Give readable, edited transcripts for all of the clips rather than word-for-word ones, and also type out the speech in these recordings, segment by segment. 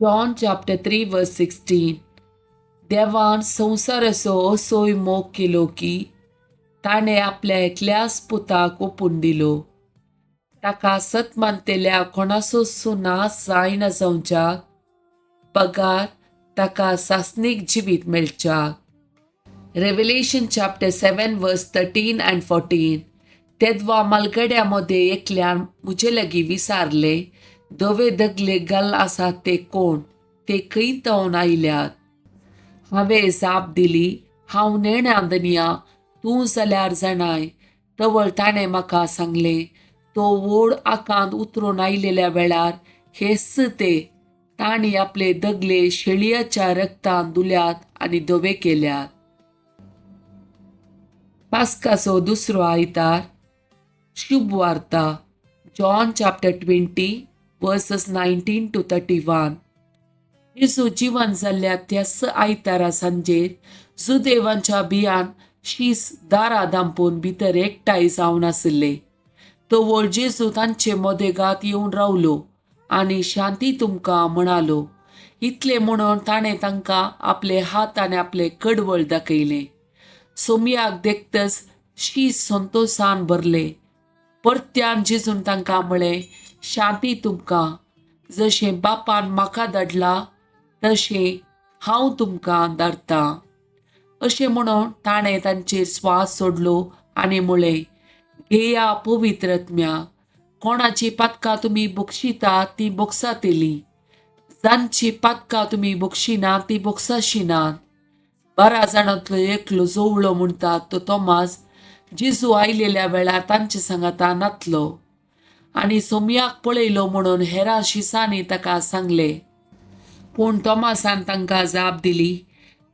John chapter 3 verse 16. देवान संवसाराचो असोय मोग केलो की ताणें आपल्या एकल्याच पुताक ओपून दिलो, ताका सत मानतेल्या कोणाचोच नाश जायना जावच्याक पगार ताका सासणीक जिवीत मेळच्याक. Revelation chapter 7 verse 13 and 14. तेदवा मालगड्या मदें एकल्यान म्हजे लागीं विचारलें, धवे दगले घाल आसात ते कोण, ते खंय तवन आयल्यात? हांवें जाप दिली, हांव नेणा दनया, तूं जाल्यार जाणाय. तवळ ताणें म्हाका सांगलें, तो व्हड आकांत उतरून आयलेल्या वेळार हेच ते, तांणी आपले दगले शेळयाच्या रक्तान धुल्यात आनी धवे केल्यात. पास्काचो दुसरो आयतार. शुभ वार्ता John chapter 20 verses 19 to 31. जेजू जिवन जाल्ल्या त्याच आयतारा सांजेर जुदेवांच्या भियान शीस दारां दांपून भितर एकठांय जावन आशिल्ले. तवळ जेजू तांचे मदेगात येवन रावलो आनी शांती तुमकां म्हणालो. इतलें म्हणून ताणें तांकां आपले हात आनी आपले कडवळ दाखयलें. सोमयाक देखतच शीस संतोसान भरले. परत्यान जेजून तांकां म्हळें, शांती तुमकां, जशें बापान म्हाका धाडला तशें हांव तुमकां धाडटां. अशें म्हणून ताणें तांचेर स्वास सोडलो आनी म्हळें, घेया पवित्र आत्म्या, कोणाची पातकां तुमी बक्षिता ती बोगसातेली, जांची पातकां तुमी बक्षिना ती बोगसाशिनात. 12 जाणांतलो एकलो जोवळो म्हणटात तो तोमास जेजू आयलेल्या वेळार तांचे सांगाता नातलो आनी सोमयाक पळयलो म्हणून हेरां शिसांनी ताका सांगलें. पूण तोमासान तांकां जाप दिली,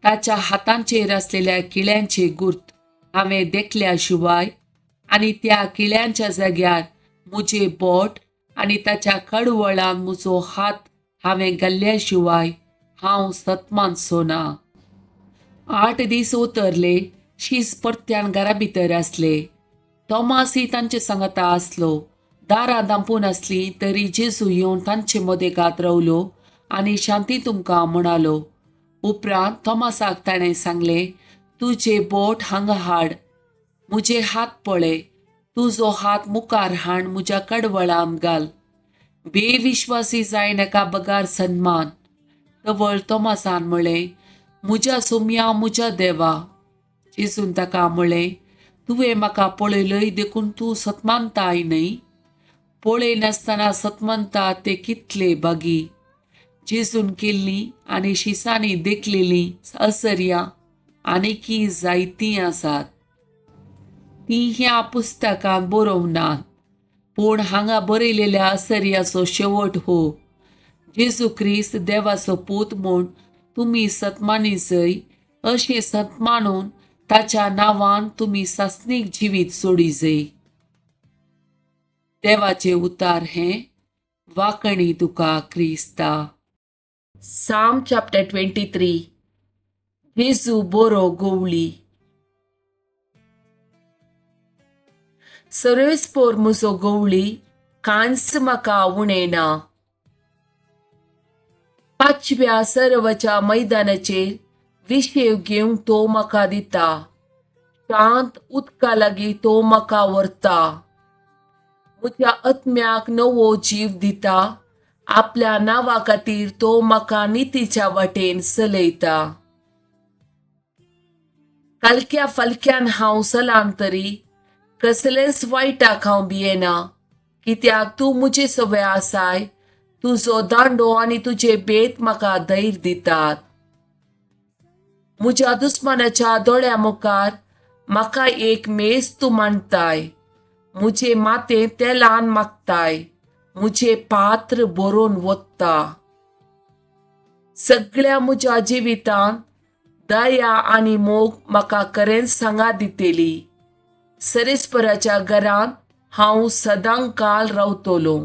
ताच्या हातांचेर आसलेल्या किळ्यांचे गुर्त हांवें देखल्या शिवाय आनी त्या किळ्यांच्या जाग्यार म्हजें बोट आनी ताच्या कडवळान म्हजो हात हांवें घाल्ल्या शिवाय हांव सतमानचो ना. 8 दीस उतरले. शीस परत्यान घरा भितर आसले. तोमासय तांचे सांगाता आसलो. दारां दांपून आसली तरी जेजू येवन तांचे मदेगात रावलो आनी शांती तुमकां म्हणालो. उपरांत तोमासाक ताणें सांगलें, तुजें बोट हांगा हाड, म्हजे हात पळय, तुजो हात मुखार हाण म्हज्या कडवळान घाल, बेविश्वासी जायनाका बगार सन्मान. तवळ तोमासान म्हळें, म्हज्या सोमया, म्हज्या देवा. जेजून ताका म्हळें, तुवें म्हाका पळयलय देखून तूं सतमानताय न्हय? पळयनासतना सतमानता ते कितले बागी. जेजून केल्ली आनी शिसांनी देखलेली असर्यां आनीकी जायतीं आसात, ती ह्या पुस्तकांत बरोवंक नात, पूण हांगा बरयलेल्या असर्याचो शेवट हो, जेजू क्रिस्त देवाचो पूत म्हूण तुमी सतमानी जय, अशें सतमानून ताच्या नांवान तुमी सासणीक जिवीत सोडी जय. देवाचें उतार हें वाकणी तुका क्रिस्ता. साम चॅप्टर 23. जेजू बरो गोवळी. सर्वेस्पोर म्हजो गोवळी, कांयच म्हाका उणें ना. पांचव्या सर्वाच्या मैदानाचेर विशेव घेवंक तो म्हाका दिता, शांत उदका लागीं तो म्हाका व्हरता. म्हज्या आत्म्याक नवो जीव दिता, आपल्या नांवा खातीर तो म्हाका नितीच्या वाटेन चलयता. कालक्या फालक्यान हांव चलान तरी कसलेंच वायटाक हांव भियेना, कित्याक तूं म्हजे सवय आसाय, तुजो दांडो आनी तुजे बेत म्हाका धैर्य दितात. म्हज्या दुस्मानाच्या दोळ्या मुखार म्हाका एक मेज तूं मांडताय, म्हजें माथें तेलान मागताय, म्हजें पात्र भरून वता. सगळ्या म्हज्या जिवितांत दया आनी मोग म्हाका खरेंच सांगात दितली. सरेस्पराच्या घरांत हांव सदां काल रावतलो.